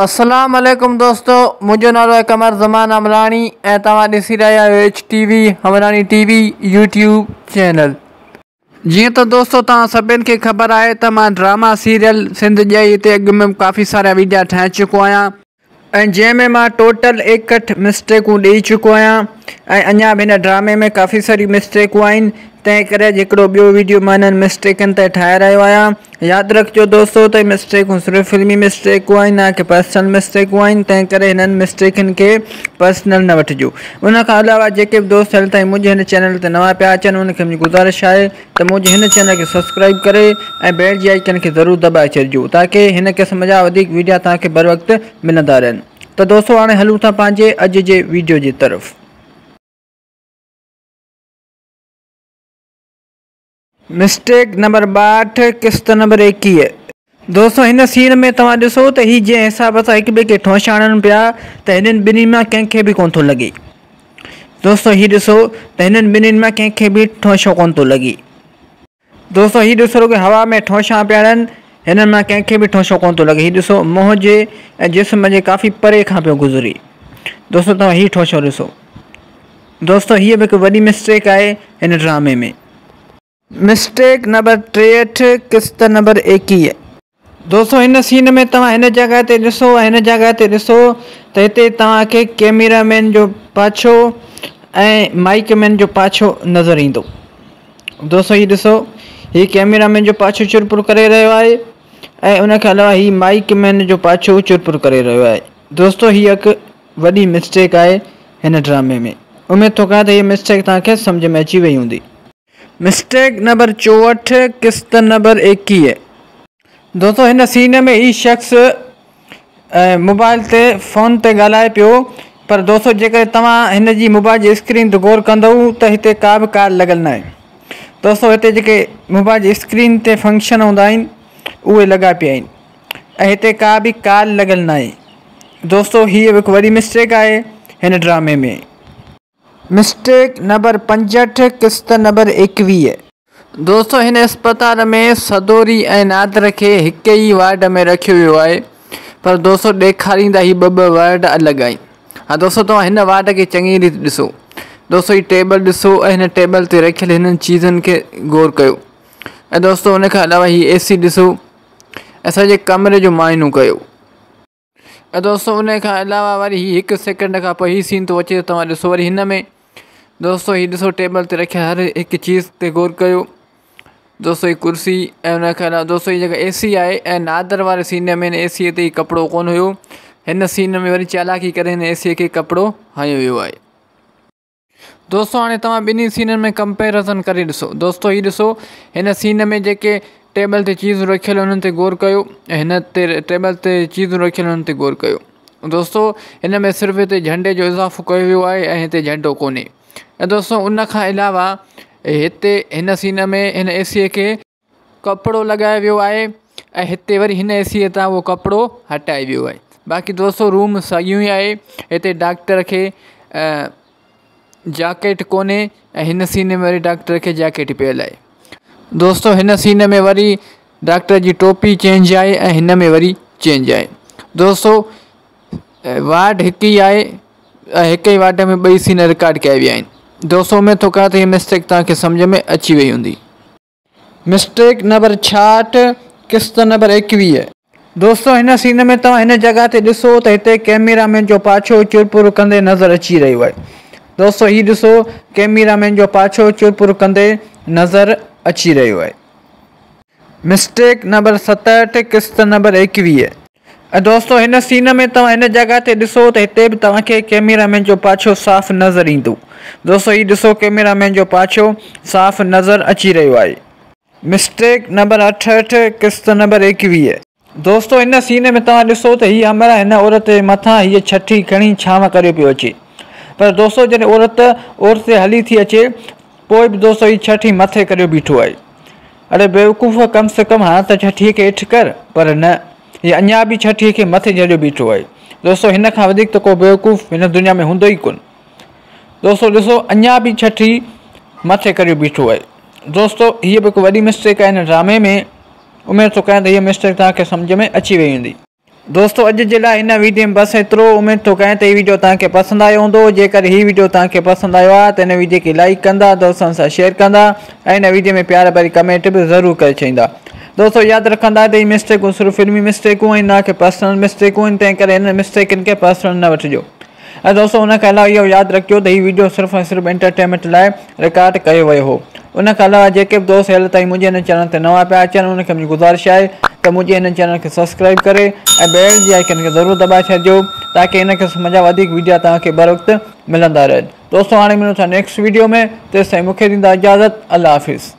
السلام عليڪم دوستو منهنجو نالو آهي قمر زمان عمراڻي ۽ توهان ڏسي رهيا آهيو H T V Amrani T V YouTube channel. جيئن ته دوستو توهان سڀن کي خبر آهي ته مان ڊراما سيريل سنڌ ڄائي تي اڳ ۾ ڪافي سارا ويڊيا ٺاهي چڪو آهيان ۽ جنهن ۾ مان ٽوٽل 61 مسٽيڪون ڏئي چڪو آهيان ۽ اڃا به هن ڊرامي ۾ ڪافي ساريون مسٽيڪون آهن تنهن ڪري اڄ هڪڙو ٻيو ويڊيو مان انهن مسٽيڪن تي ٺاهي رهيو آهيان. ياد رکجو دوستو ته اهي مسٽيڪون صرف فلمي مسٽيڪون آهن نه ڪي پرسنل مسٽيڪون آهن تنهن ڪري هنن مسٽيڪن کي پرسنل نه وٺجو. ان کان علاوه جيڪي به دوست هيل تائين منهنجي هن چينل تي نوان پيا اچن انهن کي منهنجي گذارش آهي ته منهنجي هن چينل کي سبسڪرائيب ڪري ۽ بيل جي آئيڪن کي ضرور دٻائي ڇڏجو تاڪه هن قسم جا وڌيڪ ويڊيا توهان کي بروقت ملندا رهن. ته دوستو هاڻي هلون ٿا پنهنجي اڄ جي ويڊيو جي طرف. مسٽيڪ نمبر 62 قسط نمبر 21. دوستو هن سين ۾ توهان ڏسو ته هي جنهن حساب سان هڪ ٻئي کي ٺونشا هڻن پيا ته هنن ٻنهي مان ڪنهن کي به ڪونه ٿو لڳي. دوستو هي ڏسو ته هنن ٻنهي مان ڪنهن کي به ٺونشو ڪونه ٿو لڳي. دوستو هي ڏسو رڳو هوا ۾ ٺونشا پيا هڻن هنن مان ڪنهن کي به ٺونشو ڪونه ٿو لڳي. هي ڏسو منهن جي ۽ جسم جي ڪافي پري کان پيو گذري. دوستو توهان هي ٺونشو ڏسو. دوستو هيء به هڪ وڏي مسٽيڪ آهي هن ڊرامي ۾. مسٽيڪ نمبر 63 قسط نمبر 21. دوستو هن سين ۾ توهان هن جڳهه تي ڏسو ۽ هن جڳهه تي ڏسو ته هتي توهان کي ڪيميرا مين جو پاڇو ۽ مائيڪ مين جو پاڇو نظر ايندو. دوستو هي ڏسو هي ڪيميرا مين جو پاڇو چرپر ڪري رهيو آهي ۽ ان کان علاوه هي مائيڪ مين جو پاڇو چرپر ڪري رهيو آهي. دوستو هي هڪ وڏي مسٽيڪ آهي هن ڊرامي ۾. اميد ٿو ڪيان ته هيء مسٽيڪ توهان کي سمجهه ۾ اچي وئي هوندي. مسٽيڪ نمبر 64 قسط نمبر 21. دوستو هن سين ۾ هي شخص موبائل تي فون تي ڳالهائي پيو پر دوستو جيڪڏهن توهان هن جي موبائل جي اسڪرين تي غور ڪندؤ ته هتي ڪا به ڪال لڳل ناهي. دوستو هتي جيڪي موبائل جي اسڪرين تي فنڪشن هوندا آهن اهي لڳا پيا آهن. ۽ هتي ڪا به ڪال لڳل ناهي. دوستو هيء به هڪ وڏي مسٽيڪ آهي هن ڊرامي ۾. مسٽيڪ نمبر 65 قسط نمبر 21. دوستو هن اسپتال ۾ سدوري ۽ نادر کي هڪ ئي وارڊ ۾ رکيو ويو آهي پر دوستو ڏيکاريندا هي ٻه ٻه وارڊ الڳ آهن. ها دوستو توهان هن وارڊ کي چڱي ريت ڏسو. دوستو هي ٽيبل ڏسو ۽ هن ٽيبل تي رکيل هنن چيزن کي غور ڪيو ۽ دوستو ان کان علاوه هي اي سي ڏسو. ۽ سڄي ڪمري جو معائنو ڪيو. ۽ دوستو ان کان علاوه وري هي هڪ سيڪنڊ کان پوء هي سين ٿو اچي توهان ڏسو وري هن ۾ دوستو هي ڏسو ٽيبل تي رکيل هر هڪ چيز تي غور ڪيو دوستو هي ڪرسي ۽ ان کان علاوه دوستو هي جيڪا اي سي آهي ۽ نادر واري سين ۾ هن اي سي تي ڪپڙو ڪونه هيو هن سين ۾ وري چالاڪي ڪري هن اي سي کي ڪپڙو هنيو ويو آهي. دوستو هاڻي توهان ٻنهي سينن ۾ ڪمپيرزن ڪري ڏسو دوستو هي ڏسو هن سين ۾ جيڪي ٽيبل تي چيزون رکيل انهن تي غور ڪيو ۽ هن تي ٽيبل تي چيزون رکيل انهن تي غور ڪيو دوستو هن ۾ صرف هتي جهنڊي جو اضافو ڪيو ويو آهي ۽ هتي جهنڊو ڪونهي ۽ دوستو ان کان علاوه هتي هن سين ۾ هن اي سي کي ڪپڙو لڳايو ويو آهي ۽ هتي وري هن اي سي تان اهو ڪپڙو هٽايو ويو آهي باقي دوستو روم ساڳيو ئي آهي هتي ڊاڪٽر کي جاڪيٽ ڪونهي ۽ هن سين ۾ وري ڊاڪٽر کي جاڪيٽ پيل آهي دوستو هن سين ۾ وري ڊاڪٽر جي ٽوپي چينج آهي ۽ هن ۾ وري چينج آهي دوستو وارڊ هڪ ئي آهي ۽ هڪ ئي وارڊ ۾ ٻئي سين رڪارڊ ڪيا ويا آهن دوستو اميد ٿو ڪيان ته هي مسٽيڪ توهان کي سمجهه ۾ اچي وئي هوندي. مسٽيڪ نمبر 66 قسط نمبر 21. دوستو هن سين ۾ توهان هن جڳهه تي ڏسو ته هتي ڪيميرا مين جو پاڇو چرپر ڪندي نظر اچي رهيو آهي. دوستو هي ڏسو ڪيميرا مين جو پاڇو چرپر ڪندي نظر اچي رهيو آهي. مسٽيڪ نمبر 67 قسط نمبر 21. ۽ دوستو هن سين ۾ توهان هن جڳهه تي ڏسو ته هتي به توهان کي ڪيميرا مين جو پاڇو صاف نظر ايندو. دوستو هي ڏسو ڪيميرا مين جو پاڇو صاف نظر اچي رهيو آهي. مسٽيڪ نمبر 68 قسط نمبر 21. دوستو هن سين ۾ توهان ڏسو ته هي همراهه هن عورت جي مٿان هيء ڇٺي کڻي ڇانو ڪريو پيو اچي پر دوستو جڏهن عورت اورتي هلي ٿي اچي پوء به دوستو هي ڇٺي مٿي ڪريو بيٺو آهي. اڙي بيوقوف ڪم سي ڪم هاڻ ته ڇٺيء کي هيٺ ڪر، پر نه، هي اڃا به ڇٺيء کي مٿي جهليو بيٺو آهي. دوستو هن کان وڌيڪ ته ڪو بيوقوف هن دنيا ۾ هوندو ئي ڪونه. دوستو ڏسو اڃا به ڇٺي مٿي ڪريو بيٺو آهي. دوستو هيء به هڪ وڏي مسٽيڪ آهي هن ڊرامي ۾. اميد ٿو ڪيان ته هيء مسٽيڪ توهان کي سمجهه ۾ اچي وئي هوندي. دوستو اڄ جي لاء هن ويڊيو ۾ بس ايترو. اميد ٿو ڪيان ته هي ويڊيو توهان کي پسند آيو هوندو. جيڪڏهن هي ويڊيو توهان کي پسند آيو آهي ته هن ويڊيو کي لائيڪ ڪندا، دوستن سان شيئر ڪندا ۽ هن ويڊيو ۾ پيار ڀري ڪمينٽ به ضرور ڪري ڇڏيندا. دوستو ياد رکندا ته هي مسٽيڪون صرف فلمي مسٽيڪون ۽ نه ڪي پرسنل مسٽيڪون آهن، تنهن ڪري هن مسٽيڪن کي پرسنل نه وٺجو. ۽ دوستو ان کان علاوه اهو ياد رکجو ته هي ويڊيو صرف ۽ صرف انٽرٽينمينٽ لاء رڪارڊ ڪيو ويو هو. ان کان علاوه جيڪي به دوست هيل تائين منهنجي هن چينل تي نوان پيا اچن انهن کي منهنجي گذارش آهي ته منهنجي هن چينل کي سبسڪرائيب ڪري ۽ بيل جي آئيڪن کي ضرور دٻائي ڇڏجو تاڪه هن قسم جا وڌيڪ ويڊيا توهان کي بروقت ملندا رهن. دوستو هاڻي ملون ٿا نيڪسٽ ويڊيو ۾ تيستائين مونکي ڏيندا اجازت الله حافظ.